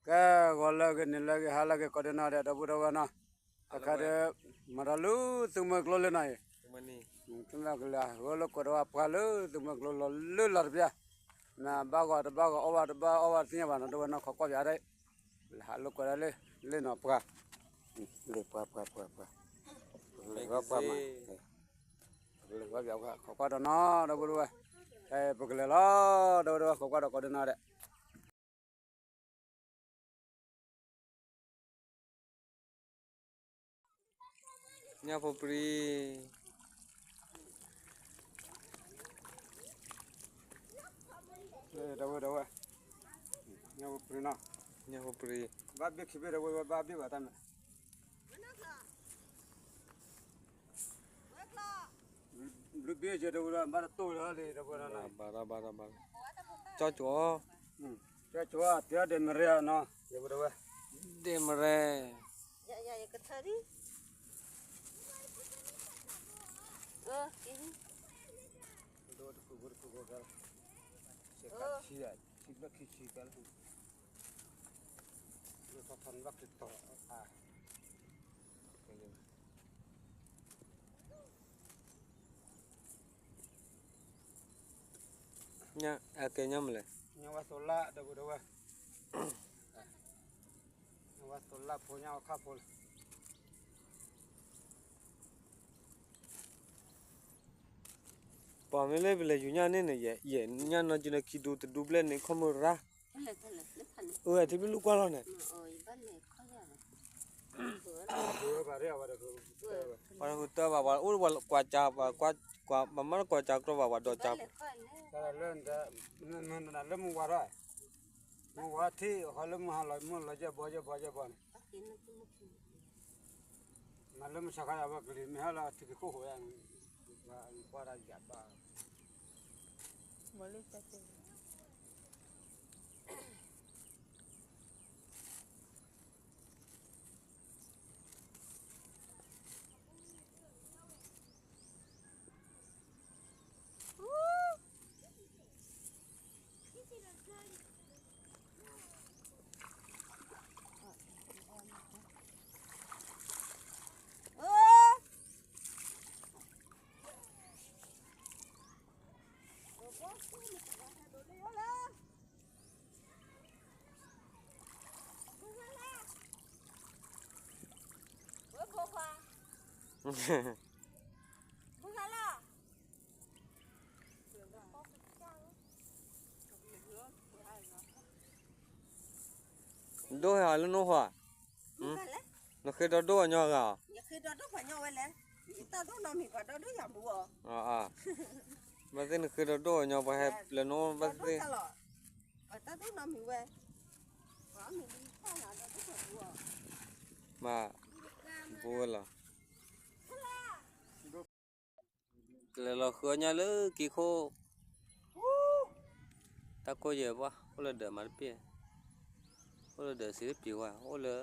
ကဲ ဂီၤလၢအဂ့ၤ နံၤလၢအဂ့ၤ ဟါလၢအဂ့ၤ ကိးဒံနီၣ်ဒဲး ဒီပုၢ်ဒီဝဲၢ်နီၣ်, အခါဒီး မၤဒီးလၢသုးမုၢ်ကျိၤလၢနီၣ်အံၤ, ကလဲၤလီၤဃုလိာ်ကွဲးဒီးပှၤလၢသုးမုၢ်ကျိၤလီၤလၢလီၤတပျၢ်, နဘၣ်ဂီၤတဘၣ်ဂီၤ အီၣ်ဘၣ်တဘၣ်အီၣ်ဘၣ်တသ့ၣ်ညါဘၣ်နီၣ် ဒီပုၢ်ဝဲၢ်နီၣ် ခိးကွၢ်ပၠးဒၣ်, လၢဟးလိာ်ကွဲးဒၣ်လၢ လၢနီၣ်ပှၤ, လၢပှၤပှၤပှၤပှၤ, ပကလဲၤဃီပှၤမး, ပကလဲၤဃီပၠး ခိးကွၢ်ဒီးနီၣ် ဒီပုၢ်ဒီဝဲၢ်, ပကလဲၤလီၤ ဒီပုၢ်ဒီဝဲၢ် ခိးကွၢ်ဒီးကိးဒံနီၣ်ဒဲး ညၣ်ဖိပြံ, ဒီပုၢ်ဒီဝဲၢ်, ညၣ်ဖိပြံနီၣ်, ညၣ်ဖိပြံ, ဘၣ်ဘ့ၣ်ခံဘ့ၣ်ဒီပုၢ်ဒီဝဲၢ် ဘၣ်ဘ့ၣ်ဘၣ်တၢ်မး ဘျုးဘ့ၣ်ကဲဒီပုၢ်ဒီဝဲၢ် ဘၣ်တတိၢ်လီၤလံ ဒီပုၢ်ဒီဝဲၢ်နီၣ်, ဘၣ်ဒီးဘၣ်ဒီးဘၣ်, ကၠီကၠီ, ကၠီကၠီ တဲဒဲးမရဲနီၣ် ဒီပုၢ်ဒီဝဲၢ်, ဒဲးမရဲ ကဲညီမလဲၣ်, ဝဲသိလၣ် ဒီပုၢ်ဒီဝဲၢ်, ဝဲသိလၣ်ဖိ ညၣ်ဝဲခၣ်ဖိလီၤ. ပှၤမ့ၢ်လၢပလဲၤယူၤညၣ်န့ၣ်န့ၣ် ယဲၢ်ညၣ်နီၢ်ကၠိန့ၣ် ခံဒူတဒူဘျဲၣ်န့ၣ် ခီမုၢ်ရၣ်, အထံဘျုးလူၢ်ကွၢ်လီၤန့ၣ်, ပှၤတဃုတၢ်ဘၣ် ပှၤအိၣ်ပှၤကွၢ်ကၢ် ပှၤကွၢ် ပှၤမၤတကွၢ်ကၢ်ကြီဘၣ် ပှၤဒိးကၢ်, လၢမုၢ်ဝါထီၣ်, မုၢ်ဝါထံၣ်ဃီလၢမုၢ်ဟါလီၤ မုၢ်လီၤယဲၢ်ဘီယဲၢ်ဘီယဲၢ်ဘီန့ၣ်, မၤလၢမုၢ်ဆါခါယၤဘၣ်ကလံၤ မ့ၢ်ဟါလီၤထံက့ၤခိၣ်ဃိယၤ, ကွၢ်တၢ်ယၤဘၣ်, ဒိၣ်ဟဲအီၤလၢနိၣ်ဃီ, နဃ့ဒီဒိၣ်အီၤညီဂၤအီၤ, ဘၣ်သ့ၣ်နဃ့ဒီဒိၣ်အီၤညီ ပှၤဟဲပျဲၤနိၣ်ဘၣ်သ့ၣ်, မၤ, ဘူးဝဲလီၤ. ကလဲၤလီၤဃုအီၣ်ညၣ်လၢက့ခိၣ်, တၢ်ကိၢ်ယဲၢ်ပှၢ် အိၣ်လၢဒၢးမၤတပ့ၢ်, အိၣ်လၢဒၢးစံးတပ့ၢ်ဝဲ အိၣ်လၢ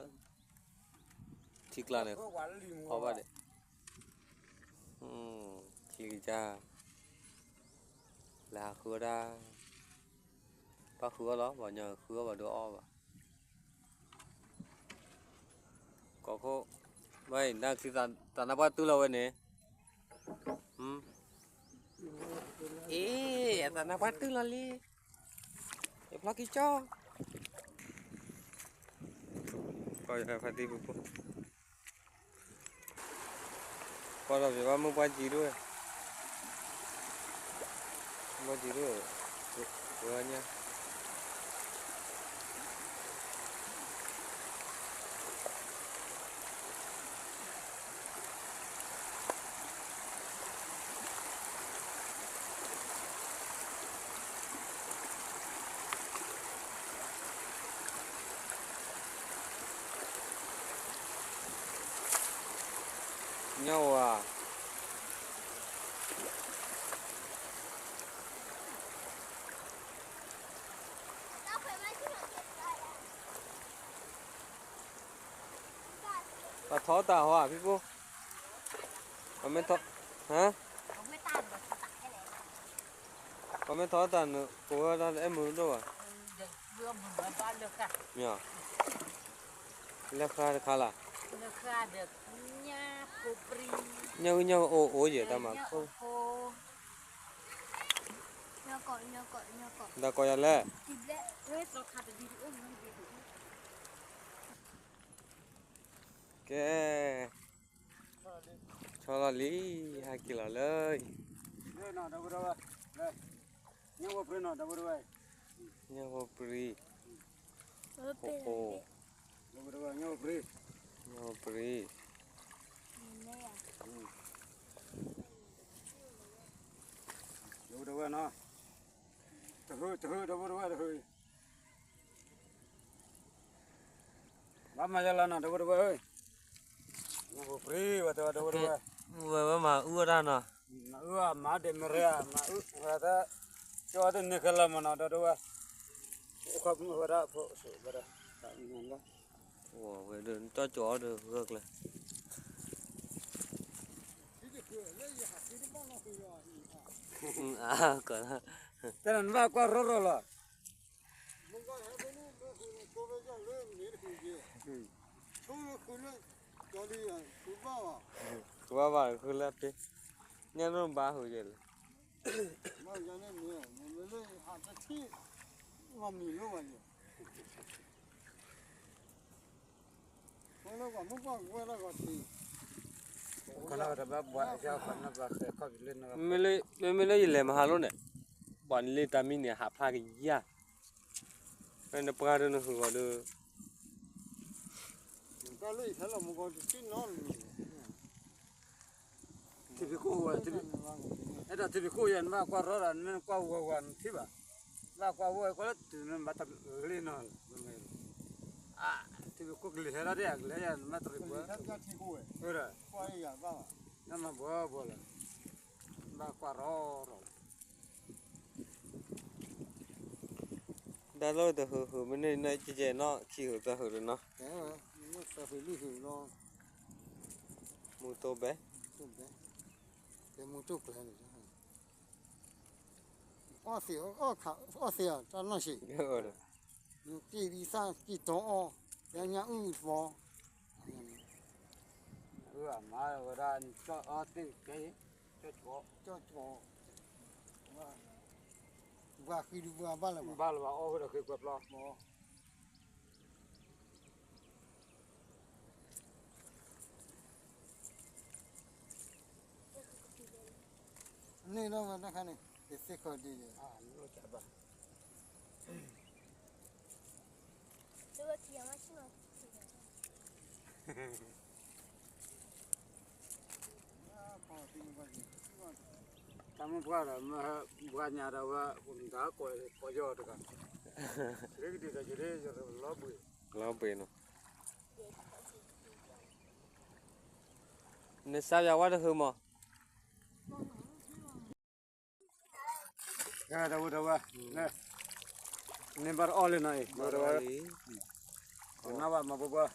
ထံကျါန့ၣ်, အီၣ်ဘၣ်ဒဲး, ချံကစၢ်, လဲၤဟးဃုအီၣ်တၢ်, ဘၣ်ဃုအီၣ်လီၤ ပှၤညီဃုအီၣ်ဘၣ်ဒိအီၣ်ဘၣ် ကိးခိၣ်, ဘၣ်အံၤ နၢ်ချံသးနါပှၢ်တုၤလီၤဝဲန့ၣ်, အ့ အသးနါပှၢ်တုၤလီၤလံ, ယဖျီခံကၠီ, ကီၢ်ယဖါတံၢ်ပူၤပူၤ, ကွၢ်ဒီးပှၤမုၢ်ပှၢ်ကံဒိၣ်ဝဲ, ပှၢ်ကံဒိၣ်, ဝဲညါ ညီဝါ, ပှၤထီတၢ်ဟီဧါ ဖံဖိ, ပှၤမ့ၢ်ထီ, ဟါ, ပှၤမ့ၢ်ထီတၢ်နကိးဝဲဒၣ်အဲၣ်မုာ်ဒိၣ်ဘၣ်. မ့ၢ်, လၢဃါတခါလီၤ, ညၣ်အုၣ်ညၣ်အအိၣ်ယဲၢ်တၢ်မၤခိၣ်, တၢ်ကိးယၤလဲၣ်, ကဲ, ဆီလီၤလံ, ဟဲက့ၤလီၤလၢအံၤ, ညၣ်ဝီပြံနီၤ, ညၣ်ဝီပြံ, အိၣ်, ညၣ်ဝီပြံ, တဟုတဝဲနီၤ, တဟုတဟု တဟုတဝဲတဟု ဘၣ်မၤယလီၤနီၤ ဒီပုၢ်ဒီဝဲၢ်ဧၢ, မ့ၢ်ပှၤပြံဝဲတဲဝဲ ဒီပုၢ်ဒီဝဲၢ်, ဝဲဝဲမၤအုၣ်ဝဲဒၣ်နီၤ, မၤအုၣ်အမၤဒဲးမရၢ မၤအုၣ်ဝဲဒၣ်, ကၠီတန့ၢ်ခဲလၢာ်မးနီၤ ဒီပုၢ်ဒီဝဲၢ်, အိၣ်ခီမုၣ်ဝဲဒၣ်ဖိစိးဝဲဒၣ်, ဝဲဒၣ်တၢ်ကၠီအီၤဒီးဂၢၢ်ကျၢၤ ကဲနဘၣ်ကွၢ်ရီၢ်ရီၢ်လီၤ, ဃုဘၣ်ဘၣ်ဃုလၢပ့ၤ, ညၣ်နီၢ်ဘါဃုယဲၢ်လၢ, မ့မ့ၢ်လၢယလဲၤမဟါလိၣ်န့ၣ်, ပှၤန့ၣ်လၢတၢ်မံန့ၣ် ဟးဖျါကယၤ, နပှၤဒီးနဟုးဂီၤဒီး ထံဖံးခိၣ်ဝဲ, အဲၣ်ဒိးထံဖံးခိၣ်ယဲၢ် နဘၣ်ကွၢ်ရီၢ်ဒီး နမ့ၢ်ကွၢ်ဝဲဝဲနထံၣ်ဘၣ်, ဘၣ်ကွၢ်ဝဲကွၢ်လၢတုၤနဘၣ်တလ့နီၤ, ထံဖံးခိၣ်ကလံၤဟဲဒၣ်ဒ်အကလဲၤယဲၢ် နဘၣ်တရံးဘၣ်, နမၤဘှီဘှီလီၤ, ဘၣ်ကွၢ်ရီၢ်ရီၢ်လီၤ. တၢ်လီၢ်တဟုးဟုး မ့ၢ်န့ၢ်နီၢ်ကဲကဲနီၢ်ခံဟုးသၢဟုးဒီးနီၤ, မူတိၢ်ဘဲ, မူတိၢ်ကျဲန့ၣ်, အီၣ်သ့အီၣ်ခး အီၣ်သ့အီၤ တၢ်နီၢ်ဆံး, ကံၢ်ဒ်သၣ်ကံၢ်တီအီၣ်, ယညၣ်အုၣ်သီ, အမၤဝဲဒၣ် ကၠီအီၣ်သ့ၣ်ကဲ, ကၠီကၠီ, ဘှါဃံဒုးဘှါဘၣ်လၢၤဘၣ်, ဘၣ်လၢၤဘၣ် အီၣ်ဃုာ်ဒီးဃ့ကွဲးပျီ န့ၣ်လီၤဝဲတခါန့ၣ် ယသ့ၣ်ခီၣ်ဒ်ယဲၢ်, တၢ်မုၢ်ပှၢ်ဒီး မ့ၢ်ဘှါညါဒီးဝဲ ကိးယီၤတဂၤ, လီၤဘှံးနီၤ, နစါယၤဝဲတဟုမး တဝဲတဝဲ, န့ၢ်ဘၣ်တအီၣ်လံနီၤအံၤ, တဝဲတဝဲ, နဘၣ်မၤပှဲၤပှဲၤ,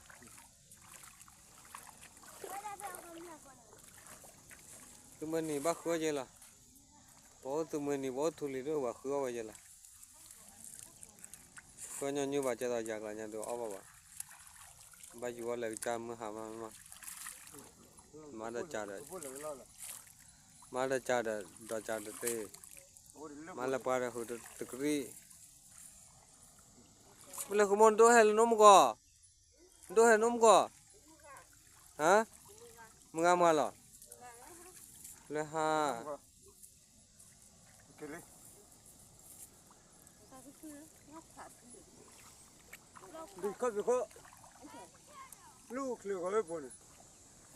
သုမ့ၢ်နံၤဘၣ်ဃုအီၣ်ယဲလီၤ, ပအိၣ်သုမ့ၢ်နံၤ ပအိၣ်ထူလံၤဒိၣ်ဘၣ်ဃုအီၣ်ဝဲယဲလီၤ, ဃုအီၣ်ညီနုၢ်ဘၣ်ကဲသိးယၤကျါညါဒီးအီၣ်ဘၣ်ဘၣ်, ဘၣ်ယူၤအီၣ်လၢကစၢ်မုၢ်ဟါမးမး, မၤဒီးကၢ်ဒီး, မၤဒီးကၢ်ဒီး ဒီးကၢ်တသ့, မၤလၢပှၤဒီးဟုးတကရံၣ်, မ့ၢ်လၢဃုမိၢ်ဒိၣ်ဟဲလၢနိၣ်မကီၢ်, ဒိၣ်ဟဲနိၣ်မကီၢ်, ဟါ, မုၢ်ဂၤမုၢ်ဂၤလီၤ, လၢဟါ,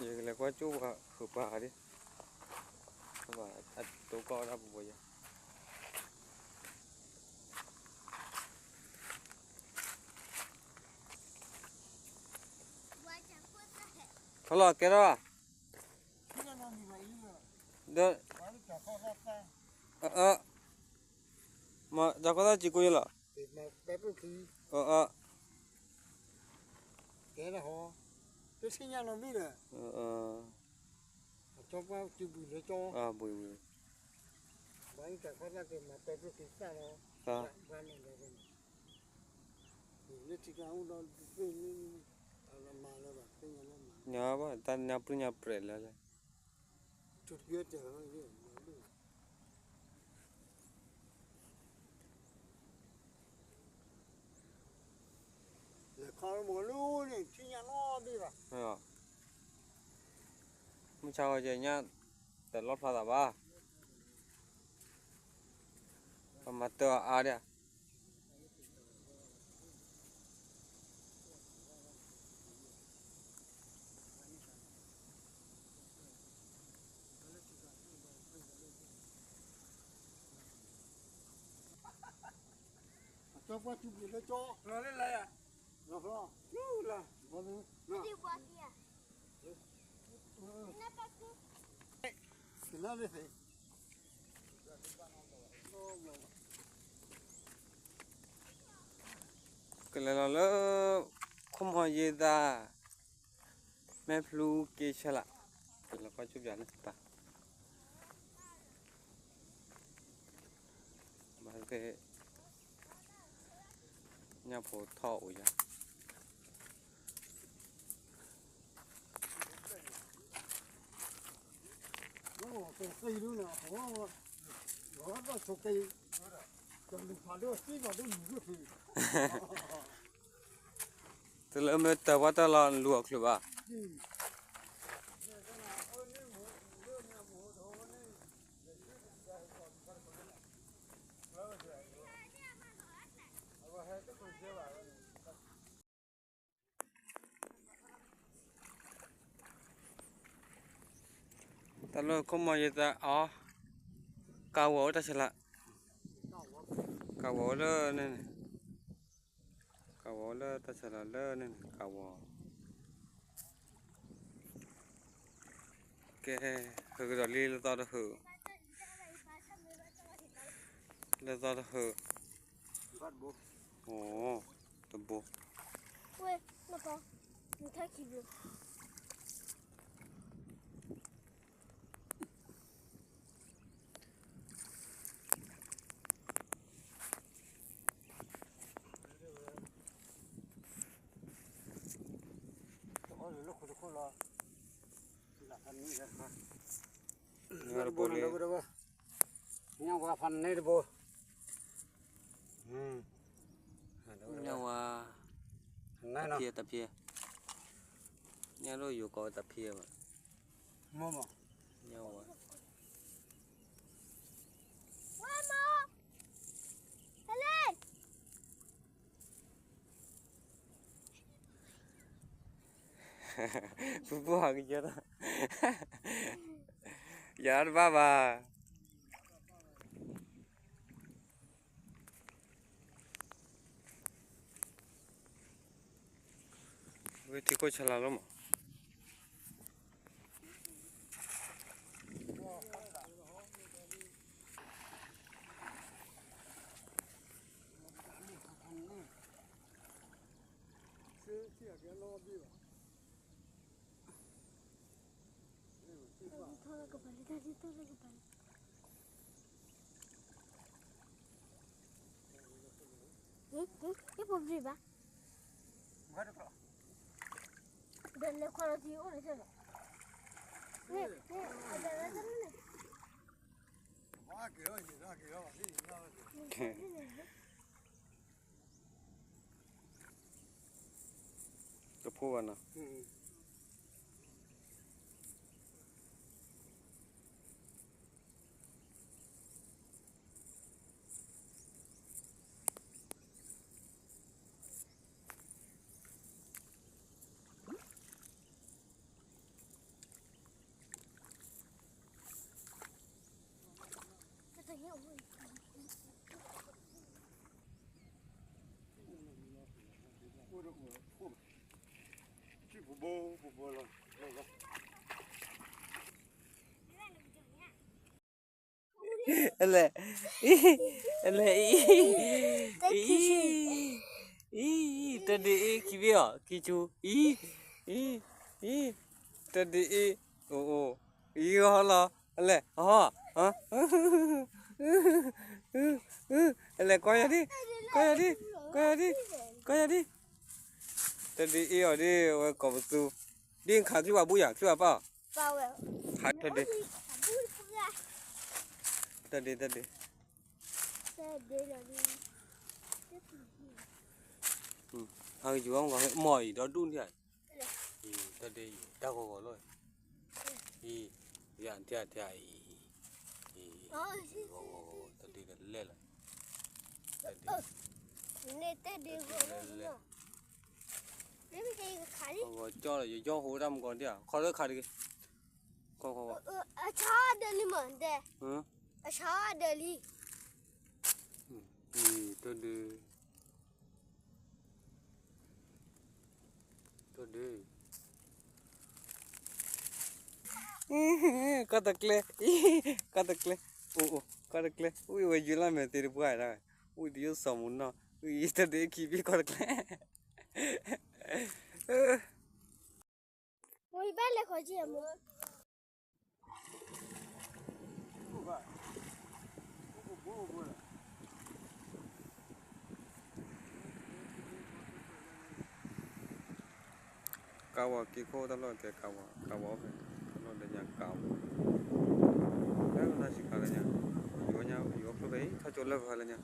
ယကလဲၤကွၢ်ကၠိပှၤဟုးပှၤဟးဒ်, ဘၣ်အတိကီၢ်ဒၣ်ပပှၤယၤ ထီၣ်လီၤကဲထီၣ်, ဒီး, အၢ, မ့ၢ်တၢ်ခီၣ်သၣ်စံကိယလီၤ, အၢ, အၢ, အၢ, ဘှံးဘှံး, သၣ်, ဘှံးဘှံး, သၣ်, ဘှံးဘှံး, သၣ်, သၣ်, ညါဘၣ် တၢ်ညါပျုၢ်ညါပြဲးလၢလဲၣ်. လဲၤခီမီၤလၢန့ၣ် ထံၣ်ညါနီတဘ့ၣ်ဘၣ်. မုၢ်ဆါဝဲကဲညါ တလီၣ်ဖျါသးဘၣ်. ပမၤတၢ်အါဒၣ်. အကၠီပှၢ်ထူပျ့ၤလၢကၠီ လီၤလၢလၢယၤ လီၤဖျီ လၢလၢ ကလၢလၢသ့ ကလဲၤလီၤလၢ ခိၣ်မီၤယ့သး မဲာ်ဖလူက့ဆဲးလး ကလဲၤကွၢ်ကၠူၣ်ပၠးန့ၣ်တၢ် ဘၣ်သ့ၣ် ညၣ်ဖိထီၣ်အိၣ်ယၤ တုၤလၢမ့ၢ်တၢ်ပှၢ်တၢ်လီၤလူၤအီၤချုးဘၣ်. တၢ်လၢခိၣ်မီၤယသးအီၤ ကးဝီၤအိၣ်တၢ်ဆဲးလး ကးဝီၤအိၣ်လၢန့ၣ်န့ၣ် ကးဝီၤအိၣ်လၢတၢ်ဆဲးလးလၢန့ၣ်န့ၣ် ကးဝီၤ ကဲ ဟၢကဒီးလံလၢသီတဟုး လၢသီတဟုး အိ တဘိ တဘိလၢ ညၣ်ဝါဖးန့ၢ်တဘိ ညၣ်ဝါ တဖျဲတဖျဲ ညၣ်ဒိၣ်ယိၤကီးတဖျဲဘၣ် ညၣ်ဝါ ပူၤပူၤဟးကယၢၤတၢ် ယၤတဘၣ်ဘၣ် ဝဲထံခိၣ်ဆါလီၤလီၤမး ကဖိဘၣ်နီၤ အလဲၣ်, အလဲၣ်, အံၤ, အံၤ, အံၤ, တဒုးအံၤ ခံဘ့ၣ်အီၤ ခံဆူ, အံၤ, အံၤ, အံၤ, တဒုးအံၤ, အိၣ်, အိၣ်, အံၤဂီၤလီၤ, အလဲၣ်, အဟီ, အလဲၣ်, ကွၢ်ယၤဒံး, ကွၢ်ယၤဒံး, ကွၢ်ယၤဒံး, ကွၢ်ယၤဒံး တၢ်ဒ့အ့ၣ်အီၤဒ်ဝဲကိးပသူ, ဒ်ခးချံပၤဘူၣ်ယၤ ချံပၤပၢ်အီၤ, ခးတၢ်ဒ့, တၢ်ဒ့ တၢ်ဒ့, ဟးယူၤအီၤမ့ၢ်ဂ့ၤ မီၢ်အံၤဒီဒူၣ်န့ၣ်ဧါ, အံၤ တၢ်ဒ့အံၤ တၢ်ဂီၤဂီၤလီၤ, အံၤ ယၤထံအထံအံၤ, အံၤ ဂီၤဂီၤဂီၤ တၢ်ဒ့တလဲၣ်လီၤ, တၢ်ဒ့ တၢ်ဒ့လဲၣ်လဲၣ်, ဂီၤကၠီလီၤ ယယီၢ်ဟိတၢ်မကီၤဒ်ဧါ ခီလၢခးတဂ့ၤ, ခီခီခီ, အဆါဒၢးလံမးဒဲး, အဆါဒၢးလံ, အံၤ တၢ်ဒ့ တၢ်ဒ့, ကီၢ်တကျဲ, ကီၢ်တကျဲ, အိၣ်အိၣ် ကီၢ်တကျဲ, အိၣ်ဝဲယုၢ်လၢ်မဲာ်သ့တပှၢ်ဒၣ်ဝဲ, အိၣ်တယိၣ်စီၤမူနီၢ်, အိၣ်တၢ်ဒ့ခံဘ့ၣ်ကီၢ်တကျဲ ဝံၤဘၣ်လဲၤခီက့ၤအမိၢ်, ကးဝီၤက့ၤခိၣ်တၢ်လီၢ်ကဲကးဝီၤ ကးဝီၤအိၣ်ဖဲ တၢ်လီၢ်ဒီးညါကးဝီၤ, လၢနၤဆံးခါလၢညါ, ယိၤညါ ယိၤအိၣ်ဖျိဖဲအံၤ ထီၣ်ကၠိလၢပှၤလၢညါ က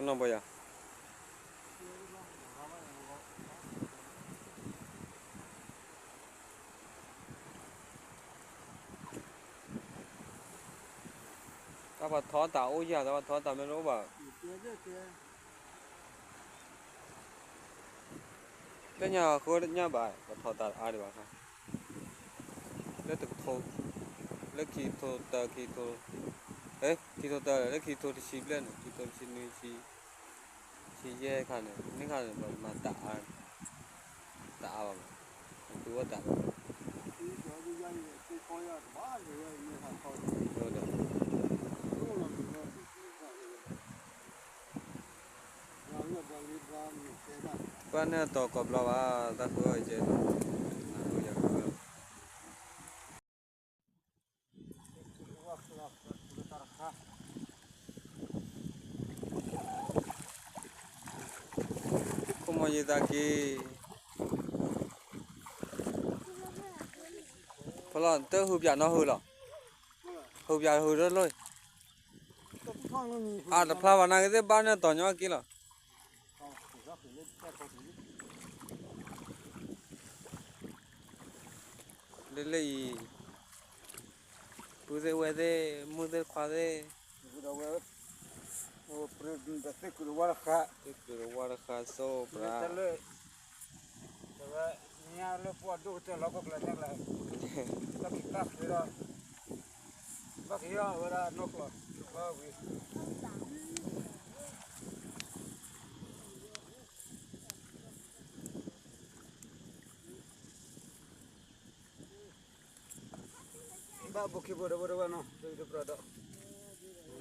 နီၢ်ဘၣ်ယၤ တၢ်ပှၤထီတၢ်အိၣ်ယၤ တၢ်ပှၤထီတၢ်မ့ၢ်တအိၣ်ဘၣ်, လၢညါဃိညါဘၣ် ပှၤထီတၢ်အါဒံးဘၣ်ခါ, လၢတကထိ, လၢခံကထိတၢ ခံကထိ, ခံကထိတၢ လၢခံကထိတဆံဘျဲၣ်န့ၣ် ခံကထိတဆံနွံ ဆံယဲၢ်ခါန့ၣ် မ့ၢ်ခါန့ၣ် ပမၤတၢ်အါ, တၢ်အါဘၣ်မး, ပတူၢ်ဝဲတၢ်ဘၣ်, ဒီး ဘၣ်န့ၣ်အတီၤကိးဘျီဘၣ် တၢ်ဃုအီၣ်အံၤကဲ, ခိၣ်မီၤယံသးက့ၤ, ဖီလီၤ တဟုပၠးနီၢ်ဟုလီၤ, ဟုပၠးဟုတလိၣ်, အတဖျါဘၣ်နာ်က့သ့ၣ်ဘၣ်န့ၣ်တီၤညီက့ၤလီၤ. လၢလၢအံၤ, ပုၢ်သ့ၣ်ဝဲၢ်သ့ၣ်, မုၢ်သ့ၣ်ခွါသ့ၣ်, ဝဲ, သ့ၣ်ကုၤတဝါတဃး, သ့ၣ်ကုၤတဝါတဃးစိပှၤ, တဝဲ, ညါလၢပှၤဒိၣ်ကတၢၢ်လီၤကီၢ်ကျၢၢ်န့ၣ်လၢ, ဘၣ်က့ၤတၢ်ဃ့ဒီး, ဘၣ်က့ၤယီၢ်ဝဲဒၣ်နီၢ်ကျီၢ်, ဝံၤ ဘၣ်ဘိၣ်ခံဘိၣ်ဒီးဘိၣ်ဒီးဝဲနီၤ, ဒိၣ်ဒိၣ်ပြၢဒီး,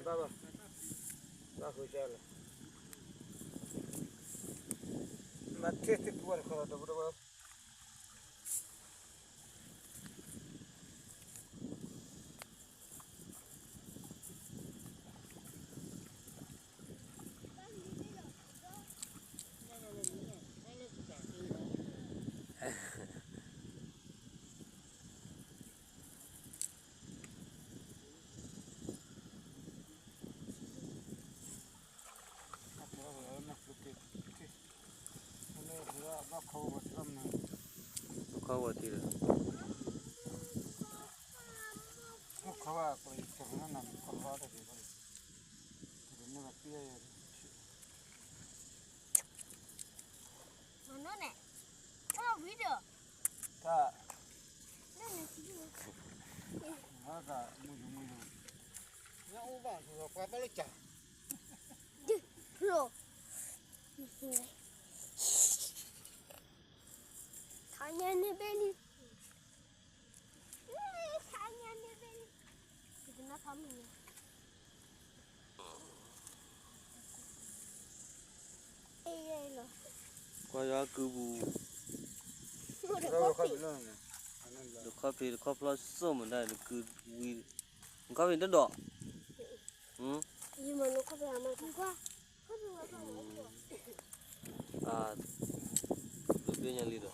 ဘၣ်ဘၣ်, ဘၣ်ဃုာ်ကလဲၣ်, ဘၣ်ထံၣ်သ့ၣ်ကူဝဲတခီဒီးဘိၣ်ဒီးဝဲ ခီဝဲတံၢ်လီၤ, ခီဝဲ, မနီၤန့ၣ်, ဝံၤဒီး, တၢ်, မုၢ်ယူၤမုၢ်ယူၤ, ညၣ်အိၣ်ဘၣ်ပှၤဘၣ်လၢကၢ်, ဖျိ, ခါညါန့ၣ်ဘဲလံ, ကွၢ်ယွၤကုပူၤ, တခီဖံးတခီဖျီစိၢ်မးဒၣ်တကုဝံၤ, တခီဖံးတဒီး, အါ, ဒိးဘ့ၣ်ညါလံဒီး, ခံကံလိ, ညၣ်ကြီဘ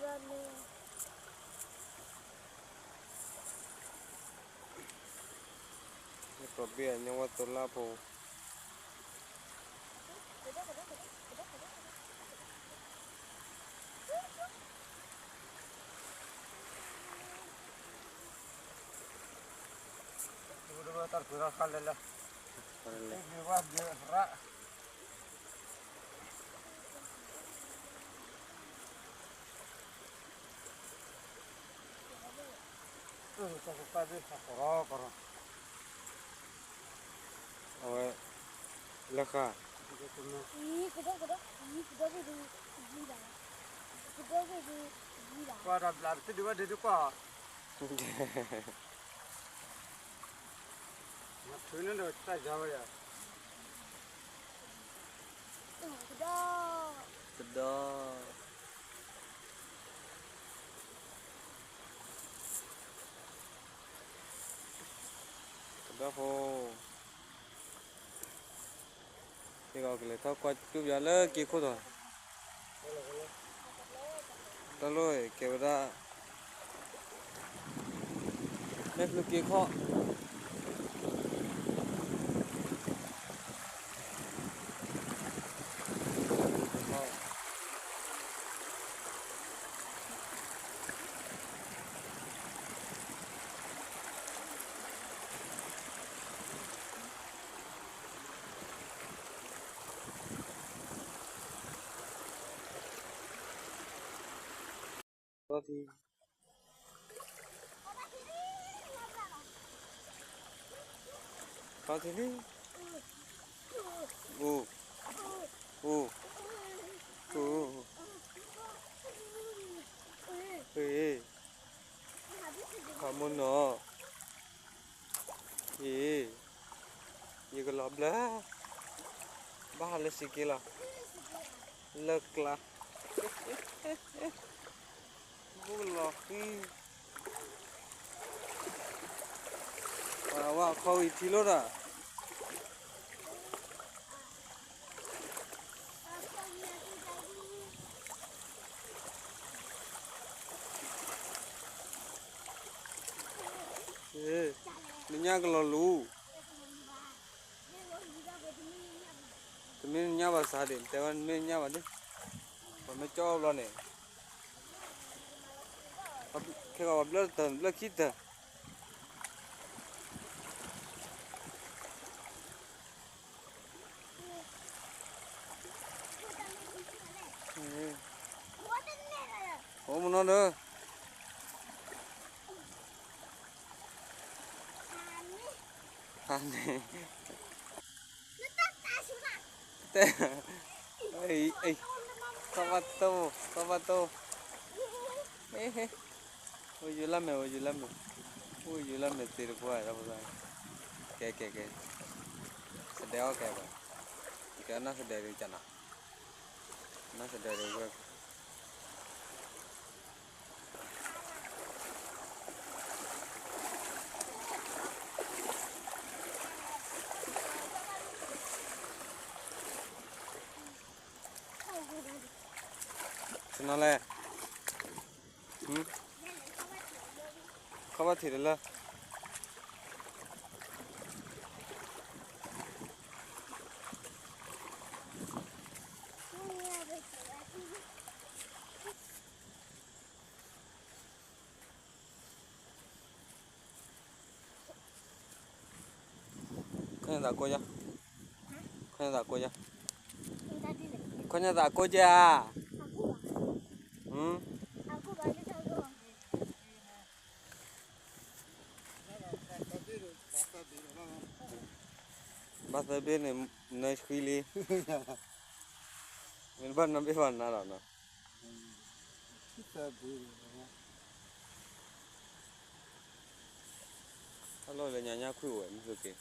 ့ၣ်, ညၣ်ကြီဘ့ၣ် ညၣ်ဝဲသိလၢဖိ တၢ်တကွံရၣ်ဃၣ်လဲၣ်လဲၣ်, တၢ်ကပၢ်သ့ၣ်သးကရီကရီ, အဝဲ, လၢဃာ်, ကွၢ်တၢ်ဘျးတဒုဘၣ်ဒုးကွၢ်, မၤထုးန့ၣ်ဒီးတၢ်ယါဝဲယါ, ကဒီ, ကဒီဖိ, ယကလဲၤထီၣ်ကွၢ်တူၢ်ပယီၤလၢက့ၤခိၣ်ထီၣ်, တၢ်လိၣ်ကဲဝဲဒၣ် မဲာ်ဖျိက့ၤခီၣ်, ခီၣ်ထံလံ, အိၣ်, အိၣ်, အိၣ်, ဟ့ၣ်, ခီမုၢ်နီၤ, ဟ့ၣ်, ယကလီၤဘျၢ, ဘၣ်ဟးလၢစံးက့လီၤ, လၢကျါ, ဘုကလီၤဃံ, ပှၤဝဲအခီဝံၤထံလိၣ်ဒီး နညၣ်ကလီၤလူၤ, တမ့ၢ်နညၣ်ဘၣ်စးဒံး, တဲဝဲနမ့ၢ်နညၣ်ဘၣ်ဒံး, ပှၤမ့ၢ်ကၠီၣ်အီၣ်ဘျီန့ၣ်, ခဲကီးပှၤဘျၢတၢ် ဘျၢခံတၢ် အိၣ်မနီၤဒီး ဟါန့ၣ် တဲ သီဘၣ်တိၢ် သီဘၣ်တိၢ် အိၣ်ယိၤလၢမဲာ် အိၣ်ယိၤလၢမဲာ် အိၣ်ယိၤလၢမဲာ်သ့တကွၢ် ကဲကဲကဲ စဒဲအီၣ်ကဲဘၣ် ကဲနီၢ်စဒဲဒုးကနၤ နီၢ်စဒဲဒုးဝဲ တနီၤလဲၣ် ခီဘၣ်ထံးတလၢ သးကိးယၤ, ခီညါသးကိးယၤ, ခီညါသးကိးယၤဧါ, ဘၣ်သၢဘ့ၣ်န့ၣ် နၢဃံလံ, မ့ၢ်ဘၣ်နၢဘ့ၣ်ဘၣ်နၢလီၤနီၤ, တၢ်လီၢ်လၢညါညါခွံအိၣ်ဝဲ မ့ၢ်သုက့ၤ တၢ်ကီ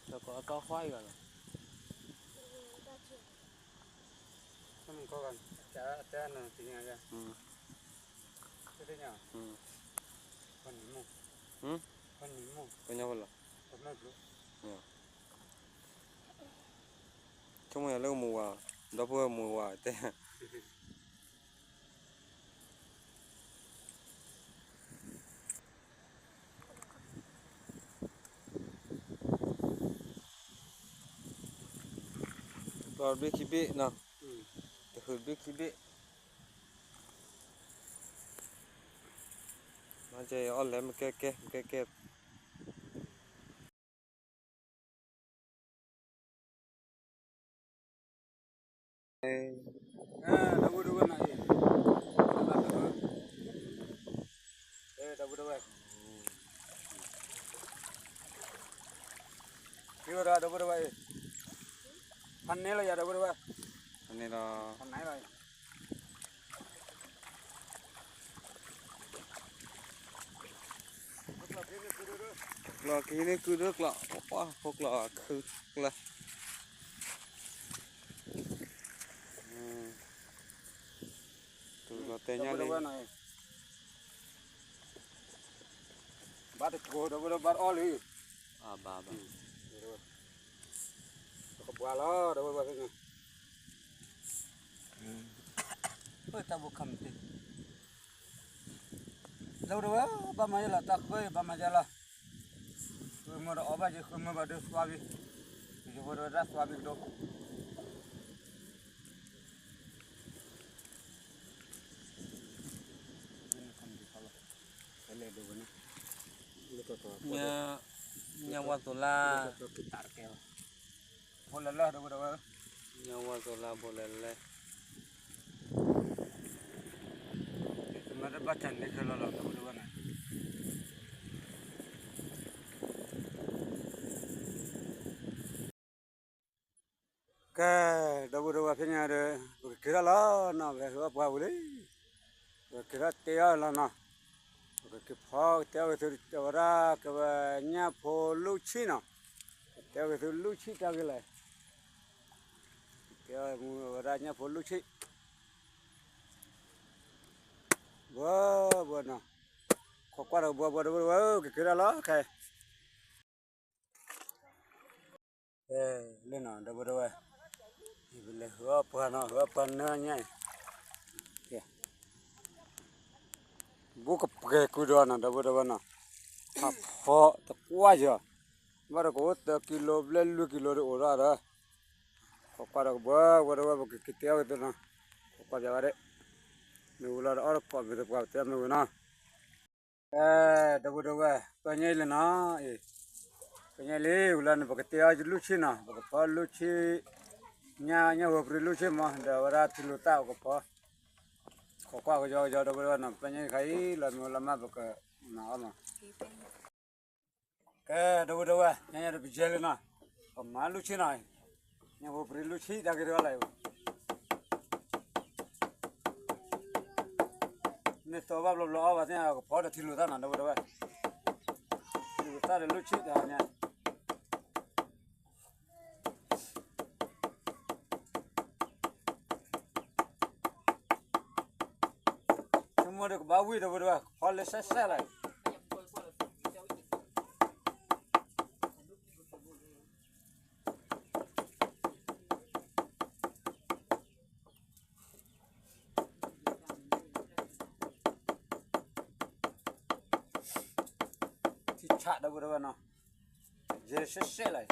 တၢ်ခွါအံၤဘၣ်နီၤ, တၢ်မုၢ်ကီၢ်ဂၤ, တၢ်နတသ့ၣ်ညါယၤ, တသ့ၣ်ညါ, ပှၤနံၤမိၢ်, ပှၤနံၤမိၢ်, ပှၤညါဝဲလီၤ, ဆိကမိၣ်ယၤလၢကမူၤဝါ, ဒီပုၢ်ဝဲၢ်မူၤဝါတဲ ကျီတဘ့ၣ်ခံဘ့ၣ်နီၤ, တဟုတဘ့ၣ်ခံဘ့ၣ်, မ့ၢ်ကဲအီၣ်လဲၤမ့ၢ်ကဲကဲ မ့ၢ်ကဲကဲ ဒီပုၢ်ဒီဝဲၢ်နၤအံၤ, ဒီပုၢ်ဒီဝဲၢ်, ဒီပုၢ်ဒီဝဲၢ်အံၤ, ဖးန့ၢ်လီၤယၤ ဒီပုၢ်ဒီဝဲၢ်, ဖးန့ၢ်လီၤ, ဖးန့ၢ်လီၤ ကျီၢ်က့ၤန့ၣ်ကုဒိၣ်ကျီၢ်, ဖိကျီၢ်ခုကျၢၢ်, တုၤလီၤတဲညါလံ, ဘၣ်တကိးဒီးဝဲဒီးဘၣ်အီၣ်လံ, ဘၣ်ဘၣ်, ပကဘှါလီၤဒီးဝဲဘၣ်ဖဲန့ၣ်, တၢ်ဘိခါမတ့ၢ် လၢဝဲ ဘၣ်မၤယဲလီၤ တၢ်ဃၢဘၣ်မၤယဲလီၤ, ဃုမၢဒီးအီၣ်ဘၣ်ယဲ ဃုမၢဘၣ်ဒီးသွါဘံၣ်, ယဝဲဒီးတၢ်သွါဘံၣ်ကဒီး, ညါဝါသိးလါ ဖိလၢလၢ ဒီပုၢ်ဒီဝဲၢ်, ညါဝါသိးလါဖိလၢလၢ, မ့ၢ်တဘၣ်တၢ်န့ၣ်ခဲလၢာ်လီၤ ဒီပုၢ်ဒီဝဲၢ်န့ၣ်, ကဲ, ဒီပုၢ်ဒီဝဲၢ်ဖဲညါဒီး ပကက့ၤထီၣ်လီၤနီၤ, ပဟဲဟ့ၣ်အီၣ်ပှၤဝံၤလံ, ပကက့ၤထီၣ်တဲအီၣ်လီၤနီၤ, ပကက့ၤဖီကတဲအီၣ်က့ၤသု တဲဝဲဒၣ်ကဝဲညၣ်ဖိလူၢ်ဆံၣ်နီၤ, ကတဲအီၣ်က့ၤသုလူၢ်ဆံၣ်တၢ်ဂ့ၤလဲၣ်, ကတဲအီၣ်ဝဲဒၣ်ညၣ်ဖိလူၢ်ဆံၣ်, ဘှီဘှီနီၤ, ခိးကွၢ်ဒီးဘှီဘှီ ဒီပုၢ်ဒီဝဲၢ်ဧၢ ကက့ၤထီၣ်လီၤခဲ လၢနီၤ ဒီပုၢ်ဒီဝဲၢ်, ပလဲၤဟ့ၣ်အီၣ်ပှၤနီၤ ဟ့ၣ်အီၣ်ပှၤနၢညါအံၤ, ဘူးကပှဲၤကုဒီးနီၤ ဒီပုၢ်ဒီဝဲၢ်နီၤ, ဖးဖီတကွၢ်ယီၤ, ဘၣ်ဒီးကအိၣ်သၢကံလိဘျဲၣ်လွံၢ်ကံလိဒီးအိၣ်ဒီးဒီး, ခိးကွၢ်ဒီးကဘှီဘှီ ဒီပုၢ်ဒီဝဲၢ် ပကက့ၤတဲအီၣ်က့ၤသုနီၤ, ခိးကွၢ်ပၠးဝဲဒၣ်, မ့ၢ်ဝံၤလီၤဒီးအီၣ်တကိးမ့ၢ်သပှၢ်ပတဲမ့ၢ်ဝံၤနီၤ အဲ ဒီပုၢ်ဒီဝဲၢ် ပညဲလံနီၤ, အ့ ပညဲလံ ဝံၤလီၤန့ၣ် ပကတဲအီၣ်လုၢ်ဆံၣ်နီၤ, ပကဖီလုၢ်ဆံၣ်, ညၣ်ညၣ်ဝဲပရံလုၢ်ဆံၣ်မး ဒီးဝဲဒၣ်ထံလူၤသၣ်ပကဖီ, ခိးကွၢ်ကယီကယီ ဒီပုၢ်ဒီဝဲၢ်နီၤ, ပညဲခါအံၤ လီၤမ့ၢ်ဝဲလီၤမး ပကမၤအီၣ်မး ကဲ ဒီပုၢ်ဒီဝဲၢ် ညါညါဒီးပယဲလံနီၤ, ပမၤလုၢ်ဆံၣ်နီၤ, ညၣ်ဖိပရံလုၢ်ဆံၣ်တၢ်ဂ့ၤတဂၤလီၤ, မ့ၢ်သီဘၣ်ဘျီဘျီအီၣ်ဘၣ်သ့ၣ် ကဖီဒီးထံလူၤသၣ်နီၤ ဒီပုၢ်ဒီဝဲၢ်, ထံလူၤသၣ်ဒီးလုၢ်ဆံၣ်တၢ်ညါ ဆိကမိၣ်ဒီးကဘၣ်ဝံၣ် ဒီပုၢ်ဒီဝဲၢ် ကဖီလၢစဲစဲလီၤ. ထးဒီပုၢ်ဒီဝဲၢ်နီၤ, ယဲစဲးစဲးလီၤ.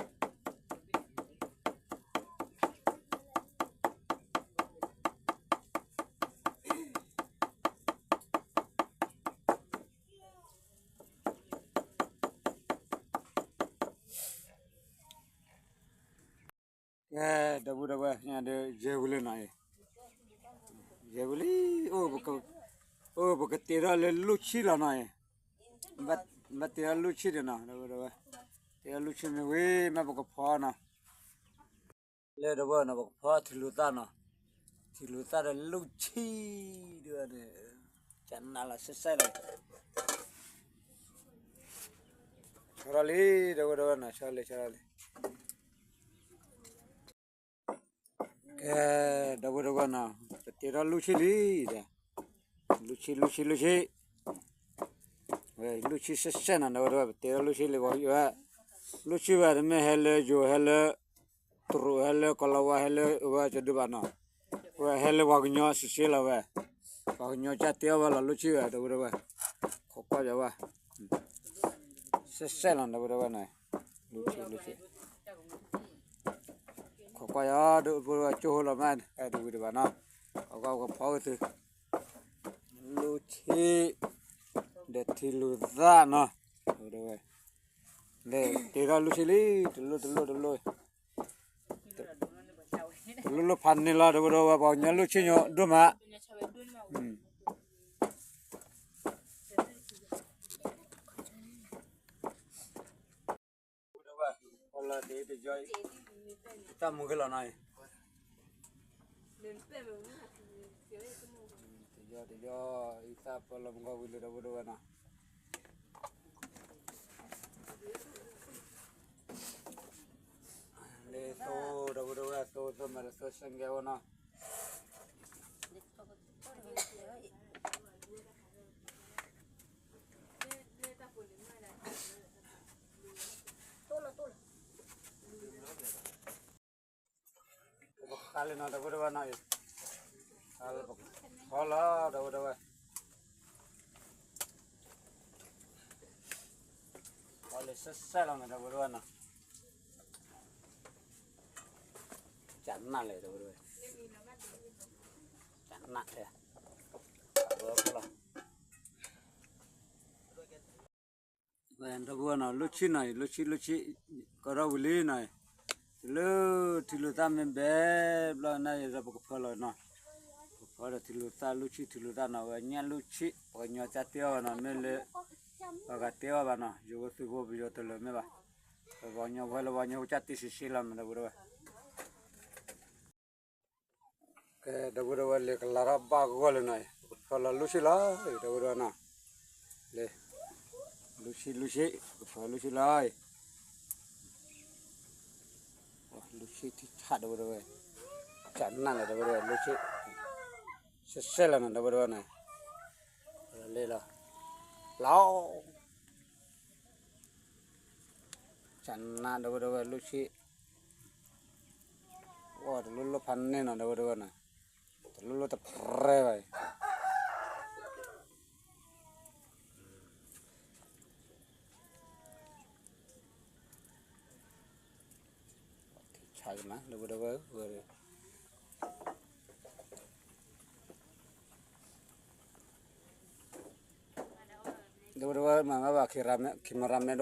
ကဲ ဒီပုၢ်ဒီဝဲၢ် ညါဒီး ယဲၢ်ဝံၤလံနီၤအံၤ, ယဲၢ်ဝံၤလံ, အိၣ် ပကတ့ထီၣ်လၢလူၢ်ဆံလီၤနီၤအံၤ, ဘၣ်တ့ထီၣ်လူၢ်ဆံဒီးနီၤ ဒီပုၢ်ဒီဝဲၢ်, တ့ထီၣ်လူၢ်ဆံမ့ၢ်ဝံၤ မ့ၢ်ပကဖီနီၤ လၢဒီပုၢ်ဝဲၢ်နီၤ ပကဖီထံလူၤသၣ်နီၤ, ထံလူၤသၣ်ဒီးလူၢ်ဆံ ဒ်န့ၣ်, ကနၣ်လီၤစဲးစဲးလီၤ, ဆီထီၣ်လံ ဒီပုၢ်ဒီဝဲၢ်နီၤ ဆီထီၣ်လံ ဆီထီၣ်လံ. ကဲ ဒီပုၢ်ဒီဝဲၢ်နီၤ ပတ့ထီၣ်လူၢ်ဆံလံဒီး, လူၢ်ဆံ လူၢ်ဆံ လူၢ်ဆံ, ဝဲလူၢ်ဆံစဲးစဲးနီၤ ဒီပုၢ်ဒီဝဲၢ် ပတ့ထီၣ်လူၢ်ဆံလံ ဝဲ လူၢ်ဆံဝဲတမ့ၢ်ဟဲလၢယိၤ ဟဲလၢ တရူး ဟဲလၢကီၤလၤဝါ ဟဲလၢဝဲကဒုဘၣ်နီၤ, ဝဲဟဲလၢပှၤကညီစဲးစဲးလီၤဝဲ, ပှၤကညီကတ့အီၣ်ဝဲလီၤ လူၢ်ဆံဝဲ ဒီပုၢ်ဒီဝဲၢ်, ခိးကွၢ်ယၤဝဲ, စဲးစဲးလီၤ ဒီပုၢ်ဒီဝဲၢ်နီၤ, လူၢ်ဆံ လူၢ်ဆံ ခိးကွၢ်ယၤ ဒီပုၢ်ဒီဝဲၢ် ကၠိဖိလီၤမး တဝံၤတဘၣ်နီၤ, အဂီၢ်ကဖီဝဲသု, လူၢ်ဆံ ဒီးထံလူၤသၣ်နီၤ, ဒီပုၢ်ဒီဝဲၢ်, လဲၤတ့ထီၣ်လူၢ်ဆံလံ တလိၣ်တလိၣ်တလိၣ်, တလိၣ်လိၣ်ဖးန့ၢ်လီၤ ဒီပုၢ်ဒီဝဲၢ် ပှၤကညီလူၢ်ဆံညိဒိၣ်မး တၢ်မူက့ၤလီၤနီၤ, တယီတယီ အံသၣ်ပၢလီၤမုၢ်ဂီၢ်ဝံၤလၢ ဒီပုၢ်ဒီဝဲၢ်နီၤ, လၢသိ ဒီပုၢ်ဒီဝဲၢ် သိသိမ့ၢ်ဒီးသိစ့ၣ်ကဲဝဲနီၤ ပကဃါလံနီၤ ဒီပုၢ်ဒီဝဲၢ်နီၤအံၤ, ဖီလီၤ ဒီပုၢ်ဒီဝဲၢ်, ဖီလံစဲးစဲးလီၤနီၤ ဒီပုၢ်ဒီဝဲၢ်နီၤ, ကနၣ်လဲၣ် ဒီပုၢ်ဒီဝဲၢ်, ကနၣ်ထဲ, ဖီလီၤ ဒီပုၢ်ဝဲၢ်နီၤ လူၢ်ဆံနီၤအံၤ လူၢ်ဆံ လူၢ်ဆံ ကထီၣ်ဝံၤလံနီၤအံၤ, တုၤလၢထံလူၤသၣ်မ့ၢ်ဘဲဘျီန့ၣ် ယဲဒီးပကဖီလီၤနီၤ, ပကဖီဒီးထံလူၤသၣ် လူၢ်ဆံ ထံလူၤသၣ်နီၤ ဝဲညၣ်လူၢ်ဆံ ပှၤကညီကတ့အီၣ်ဝဲနီၤ မ့ၢ်လၢ ပှၤဂၤတ့အီၣ်ဘၣ်နီၤ ယိၤဝဲသုးဖိပယီၤတလၢာ်မ့ၢ်ဘၣ်, ပှၤကညီဝဲလၢပှၤကညီကတ့စံးစ့လီၤနီၤ ဒီပုၢ်ဒီဝဲၢ် ကဲ ဒီပုၢ်ဒီဝဲၢ် လဲၤကလၤထီၣ်ဘၣ်ဂီၢ်လၢနီၤ, ကဖီလီၤလူၢ်ဆံလီၤ ဒီပုၢ်ဒီဝဲၢ်နီၤ, လဲၤ လူၢ်ဆံ လူၢ်ဆံ ကဖီလူၢ်ဆံလီၤ, လူၢ်ဆံထံထး ဒီပုၢ်ဒီဝဲၢ်, ကနၣ်လီၤ ဒီပုၢ်ဒီဝဲၢ် လူၢ်ဆံ, စဲးစဲးလီၤနီၤ ဒီပုၢ်ဒီဝဲၢ်နီၤ, လဲၤလီၤ, လီၤ ကနၣ် ဒီပုၢ်ဒီဝဲၢ် လူၢ်ဆံ, အိၣ်တလိၣ်လိၣ်ဖးန့ၢ်နီၤ ဒီပုၢ်ဒီဝဲၢ်နီၤ, တလိၣ်လိၣ်တပြဲဘၣ်အံၤ, ဆါကမး ဒီပုၢ်ဒီဝဲၢ်, ဒီပုၢ်ဒီဝဲၢ်မၤဘၣ် cameraman ဒိၣ်ဘၣ်နီၤ,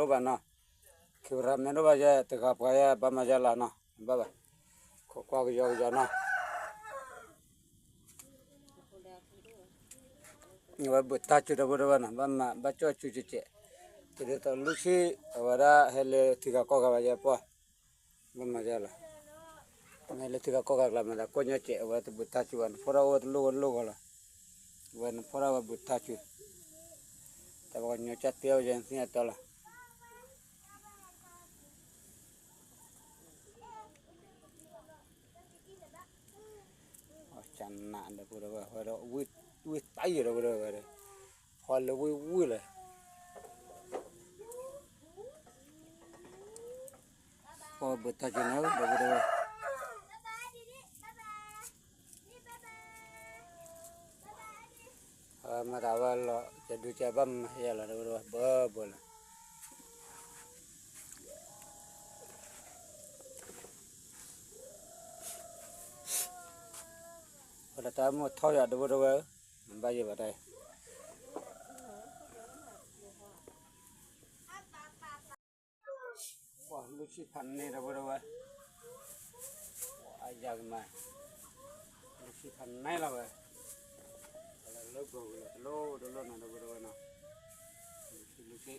cameraman ဒိၣ်ဘၣ်ယဲ တဂၤပှၤယဲ ဘၣ်မၤယဲလီၤနီၤ, ဘၣ်ဘၣ်, ခိးကွၢ်ကယီကယီနီၤ, အဝဲဘုးတၢ်စု ဒီပုၢ်ဒီဝဲၢ်နီၤ, ဘၣ်မၤဘၣ်ကၠီၣ်စုကဲးကဲး, တဒ်သိးလူၢ်ဆံ အဝဲဒၣ်ဟဲလၢထံဂၤကီၢ်ဂၤဘၣ်ယဲပှၤ, ဘၣ်မၤယဲလီၤ, မ့ၢ်လၢထံဂၤကီၢ်ဂၤကျါမၤသးကိၢ်ညီကဲး အဝဲတဘုးတၢ်စုဘၣ် နဖီၣ်ထီၣ်အိၣ်တလိၣ်ဝဲလိၣ်ဂီၤလီၤ, အဝဲနဖီၣ်ထီၣ်ဝဲဘုးတၢ်စု, တၢ်ပှၤကညီကၢ်တဲအီၣ်ယဲနသ့ၣ်ညါတီလီၤ ကနၣ် ဒီပုၢ်ဒီဝဲၢ် ဝံၣ်တၢ်ယဲၢ် ဒီပုၢ်ဒီဝဲၢ် ဖီလၢဝံၣ်ဝံၣ်လၢ ဖီဘုးတၢ်က့ၤနီၤ ဒီပုၢ်ဒီဝဲၢ် မၤတၢ်ဝဲလီၤ ကဒုကဘၣ်မၤယဲလီၤ ဒီပုၢ်ဒီဝဲၢ် ဘၢဘၢလီၤ တၢ်မိၣ်ထီၣ်ယၤ ဒီပုၢ်ဒီဝဲၢ်ဧၢ, ဘၣ်ယဲဘၣ်တၢ်အံၤ, ပှၤလူၤဆံဖးန့ၣ် ဒီပုၢ်ဒီဝဲၢ်, အယၤကမၤ, လူၤဆံဖးန့ၣ်လီၤဝဲ, လၢဘၢဝဲလီၤ တလိၣ်တလိၣ်နီၤ ဒီပုၢ်ဒီဝဲၢ်နီၤ, လူၤဆံလူၤဆံ ဆ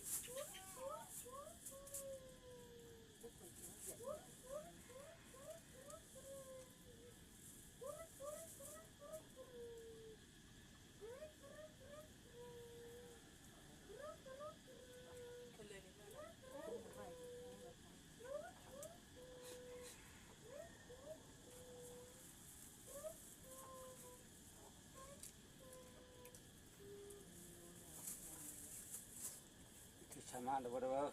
ၢမး ဒီပုၢ်ဒီဝဲၢ်,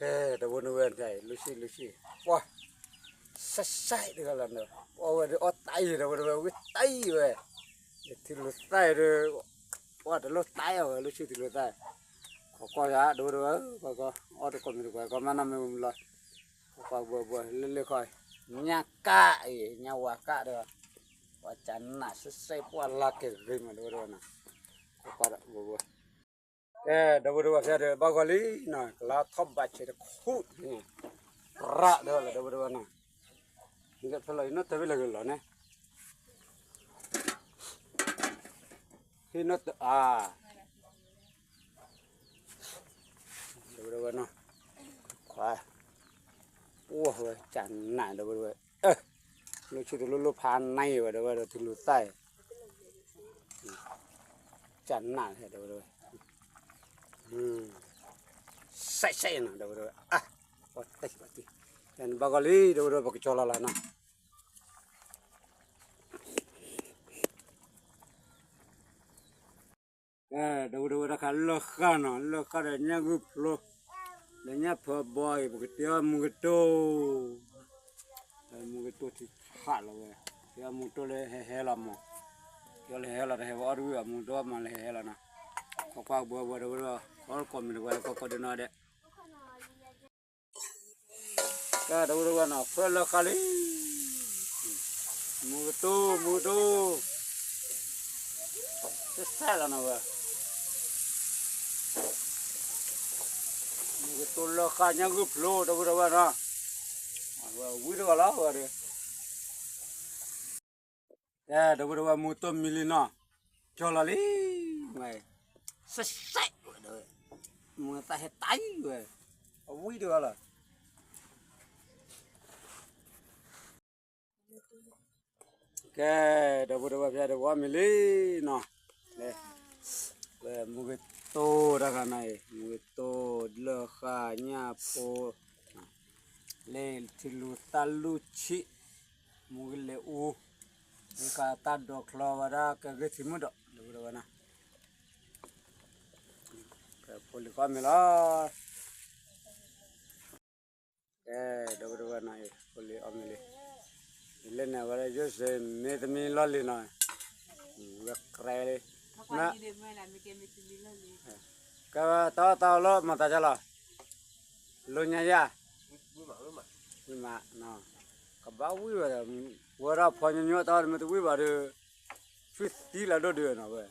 ကဲ ဒီပုၢ်ဒီဝဲၢ် လူၤဆံလူၤဆံ, ပှၤ စဲးစဲးတဂၤလီၤနီၤ, အီၣ်ဝဲဒၣ်အီၣ်တၢ်အံၤ ဒီပုၢ်ဒီဝဲၢ် ဝံၣ်တၢ်အံၤဝဲ, ထံလူၤသၣ်အံၤဒီး ပှၤတလိၣ်တၢ်အီၤဝဲ လူၤဆံထံလူၤသၣ်, ခိးကွၢ်ယၤ ဒီပုၢ်ဒီဝဲၢ်, ကွၢ်ကွၢ် အီၣ်တကိးမံၤတကိး ကွၢ်မးနီၤ မ့ၢ်မုၢ်လီၤ, ခိးကွၢ်ဘှီဘှီ လၢလၢခီ, ညၣ်ကၣ်အံၤ ညၣ်ဝါကၣ်ဒီး, ပှၤကနၣ်စဲးစဲး ပှၤလၢကဂ့ၤမး ဒီပုၢ်ဒီဝဲၢ်နီၤ, ခိးကွၢ်ဒီးဘှီဘှီ ကဲ ဒီပုၢ်ဒီဝဲၢ် ဖဲဒီးဘၣ်ဂီၤလံနီၤ, ကလါထီၣ်ဘးဆဲးတခူၣ်န့ၣ်, ရၣ်ဒီးလီၤ ဒီပုၢ်ဒီဝဲၢ်နီၤ, ဟံးကဖျၢၣ်လီၤ ဟံးနီၣ်တၢ်ဝံၣ်လၢဂ့ၤလီၤန့ၣ်, ဟံးနီၣ်တၢ်အါ, ဒီပုၢ်ဒီဝဲၢ်နီၤ, ခွါ, အိၣ်ဝဲကနၣ် ဒီပုၢ်ဒီဝဲၢ်, လူၤဆံတလိၣ်လိၣ်ဖးနံၤဝဲ ဒီပုၢ်ဒီဝဲၢ် ထံလူၤသၣ်အံၤ ကနၣ် ဒီပုၢ်ဒီဝဲၢ်, စဲးစဲးနီၤ ဒီပုၢ်ဒီဝဲၢ်, အါ, ပှၤတံၢ်ပှၤတံၢ်, နဘၣ်ဂီၤလံ ဒီပုၢ်ဒီဝဲၢ် ပကကၠီလီၤလီၤနီၤ, ဒီပုၢ်ဒီဝဲၢ် တၢ်ခါလၢၢ်ဃၣ်နီၤ လၢၢ်ဃၣ်ဒီးညၣ်ဂုၢ်ဖျိ, ဒီးညၣ်ဖၢဘီအံၤ ပကတဲအီၤမူကတိၢ် မူကတိၢ်ထံဆးလီၤဝဲ, တဲအီၤမူကတိၢ်လၢဟဲဟဲလီၤမး, တဲအီၤလၢဟဲဟဲလီၤ တဟဲဝဲအီၣ်တဝံၣ်ဘၣ် မူကတိၢ်မးလၢဟဲဟဲလီၤနီၤ, ခိးကွၢ်ဘှီဘှီ ဒီပုၢ်ဒီဝဲၢ်, အီၣ်တကိးမံၤတကိးလၢကီၢ်ကီၢ်ဒုနီၤဒဲး တၢ် ဒီပုၢ်ဒီဝဲၢ်နီၤ ဖၢလၢဃာ်လံ, မူကတိၢ် မူကတိၢ်, တဆဲးလီၤနီၤဝဲ, မူကတိၢ်လၢဃာ်ညၣ်ဂုၢ်ဖျိ ဒီပုၢ်ဒီဝဲၢ်နီၤ, ဝံၤတဂီၤလီၤဝဲဒီး ကဲ ဒီပုၢ်ဒီဝဲၢ် မူကတိၢ်မံလံနီၤ, ကၠီလီၤလံ, ဝဲ, စဲးစဲးဝဲဒီး, မူသၣ်ဟဲတၢ်အံၤဝဲ, အဝံၤတဂီၤလီၤ. ကဲ ဒီပုၢ်ဒီဝဲၢ် ဖဲဒီးဝဲမံလံနီၤ, ဝဲမူကတိၢ်တၢ်ခါနီၤအံၤ မူကတိၢ်လၢဃာ်ညၣ်ဖိ လၢထံလူၤသၣ်လူၢ်ဆံး, မူကလဲၤအူ, မူကတၢ်ဒိးချီဝဲဒၣ်ကဂ့ၢ်ထံမုၢ်ဒီး ဒီပုၢ်ဒီဝဲၢ်နီၤ, ဖိလံၤကအီၣ်မ့ၤလီၤ. ကဲ ဒီပုၢ်ဒီဝဲၢ်နီၤအံၤ ဖိလံၤအီၣ်မ့ၤလံ, ယလဲၤန့ၣ်ဝဲဒၣ် ယိစ့ၤမ့တမံၤလီၢ်လံၤနီၤ, ဝဲကြဲလံ, ကဲ တၢ်အီၣ်တၢ်အီလီၤ မၤသးဒ်လီၤ လိညါယၤ, ဝံၤမး, ကဘၣ်ဝံၤဝဲဒီး, ဝဲဒၣ်ဖီညီညီတၢ်အီၣ်တမ့ၢ်တဝံၤဘၣ်ဒီး, ဆူသံလၢဒိၣ်ဒုးနီၤဝဲ.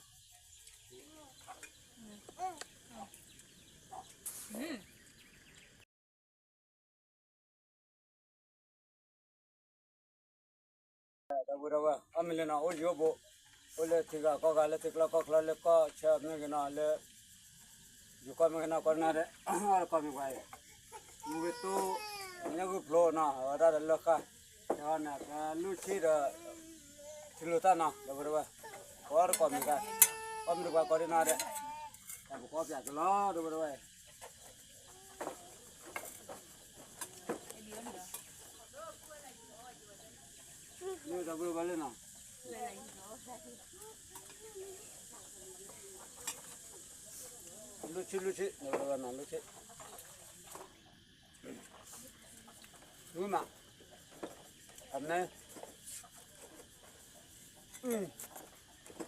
ဒီပုၢ်ဒီဝဲၢ် အီၣ်မ့ၤလၢနီၤ အိၣ်ယိာ်ဘိ, အိၣ်လၢထံဂၤကီၢ်ဂၤ လၢထံကျါကီၢ်ကျါ လၢကီၢ်ဆၢမ့ၢ်ဂ့ၤနီၤ လၢ ယိၤကီၢ်မ့ၢ်ဂ့ၤနီၤ ကီၢ်နၢ်ဒဲး အီၣ်တကီၢ်မ့ၢ်ပှၤအံၤ, မူကတိၢ် ညၣ်ဂုၢ်ဖျိနီၤ အဝဲဒၣ်ဒီးလၢဃာ်, ကဲအီၤန့ၣ် ကလူၢ်ဆံဒီး ထံလူၤသၣ်နီၤ ဒီပုၢ်ဒီဝဲၢ်, ကအီၣ်တကီၢ်မ့ၢ်ဂ့ၤ, အီၣ်မ့ၤတပှၤကီးဒ်နီၤဒဲး, ပကအီၣ်ပၠးကလီၤ ဒီပုၢ်ဒီဝဲၢ်. လူၢ်ဆံ လူၢ်ဆံ လူၢ်ဆံ. ဝံၤမး, အမဲ,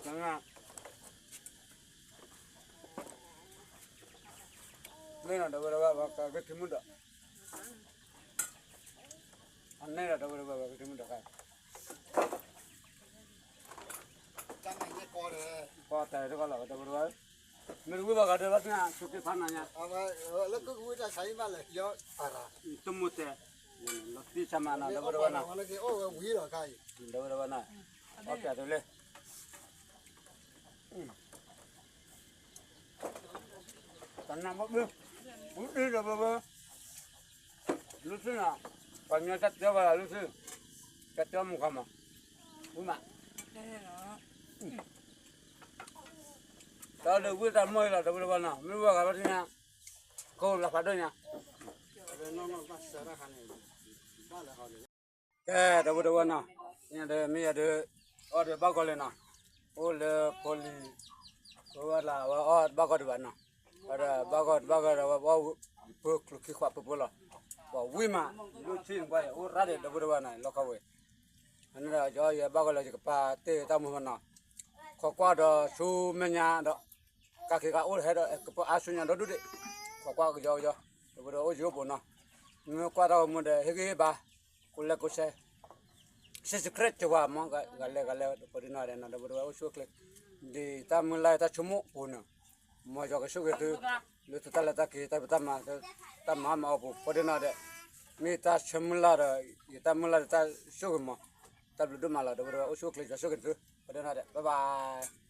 တနၤ, မ့ၢ်နီၤ ဒီပုၢ်ဒီဝဲၢ် ပှၤကက့ၤထံမုၢ်ဒီး, အမဲဒီး ဒီပုၢ်ဒီဝဲၢ် ပှၤကထံမုၢ်ဒီးခါ, ကီတၢ်တကီလီၤ ဒီပုၢ်ဒီဝဲၢ်, မ့ၢ်တဝံၤဘၣ်ကဒီးဘၣ်သ့ၣ်ညါ ဆိးက့ဖးနၤညါ, လၢကဝံၤတၢ်ဆါအံၤဘၣ်လဲၣ် ယတမိၢ်တဲ, လီၤသံဆါမးနီၤ ဒီပုၢ်ဒီဝဲၢ်နီၤ, ဒီပုၢ်ဒီဝဲၢ်နီၤ, အီၣ်ပျဲတုၤလံ, တနၤဘၣ်ဘၣ်, ဘူးတံၢ်ဒီပုၢ်ဒီဝဲၢ်, လူစုနီၤ, ပှၤညီတၢ်တဲဝဲလၢလူစု, တၢ်တဲမူခါမး, ဝံၤမး, တၢ်ဒီးဝံၤတၢ်မီၢ်အံၤလီၤ ဒီပုၢ်ဒီဝဲၢ်နီၤ, မ့ၢ်ဝံၤဂၤဘၣ်သ့ၣ်ညါ, ကိးလီၤဖးဒိၣ်ညါ ကဲ ဒီပုၢ်ဒီဝဲၢ်နီၤ, မ့ၢ်ယၤဒီး အီၣ်ဒီးဘၣ်ကီးလံနီၤ, အိၣ်လၢဖိလံၤ, ဝဲလၢအဝဲအီၣ်ဘၣ်ကီးဒံးဘၣ်နီၤ, ဝဲဒီးဘၣ်ကီးတဘၣ်ကီးဒီး ဝဲအီၣ်ပှဲၤကျိၤခံခွးပှဲၤပှဲၤလီၤ, ပှၤဝံၤမး, လူၤဆံၣ်န့ၣ်ပှၤအိၣ်ရၣ်ဒီး ဒီပုၢ်ဒီဝဲၢ်နီၤ လီခီဝဲ, အန့ၣ်ဒီး ယဘၣ်ကီးလၢ ယကပာ်တ့ၢ်တၢ်မူနီၤ, ခိးကွၢ်ဒီးဆူမဲာ်ညါဒီး ကးက့ၤကအိၣ်ဟဲဒီး ကပၢအါဆူညါဒီဒူၣ်ဒံး, ခိးကွၢ်ကယီကယီ, ဒီပုၢ်ဒီဝဲၢ်အိၣ်ယိာ်ဘိနီၤ, မ့ၢ်ကွၢ်တၢ်ဂီၤမူဒီး ဟ့ၣ်ဂံၢ်ဟ့ၣ်ဘါ, ကိးလဲကိးဆဲး, subscribe ကဝၤမ့ၢ်ဂၤလဲၣ်ဂၤလဲၣ် ဒီပုၢ်ဒီဝဲၢ်အိၣ်ဆူၣ်အိၣ်ချ့, ဒ်တၢ်မုၢ်လၢ်တၢ်ဆိကမိၣ်ပူၤန့ၣ်, မ်ယွၤကဆိၣ်ဂ့ၤသု, လၢသုတၢ်လဲၤတၢ်က့ၤ တၢ်ဖံးတၢ်မၤ, တၢ်မၤမၤအီၤပူၤ ပှၤဒ်နီၢ်ဒဲး, မ့ၢ်တၢ်ဆၢမုၢ်လၢ်ဒီး ယတၢ်မုၢ်လၢ်ဒီးတၢ်ဆိၣ်ဂ့ၤမး, တၢ်ဘျုးဒိၣ်မးလီၤ ဒီပုၢ်ဒီဝဲၢ်အိၣ်ဆူၣ်အိၣ်ချ့ ယွၤဆိၣ်ဂ့ၤသု, ပှၤဒ်နီၢ်ဒဲး bye bye.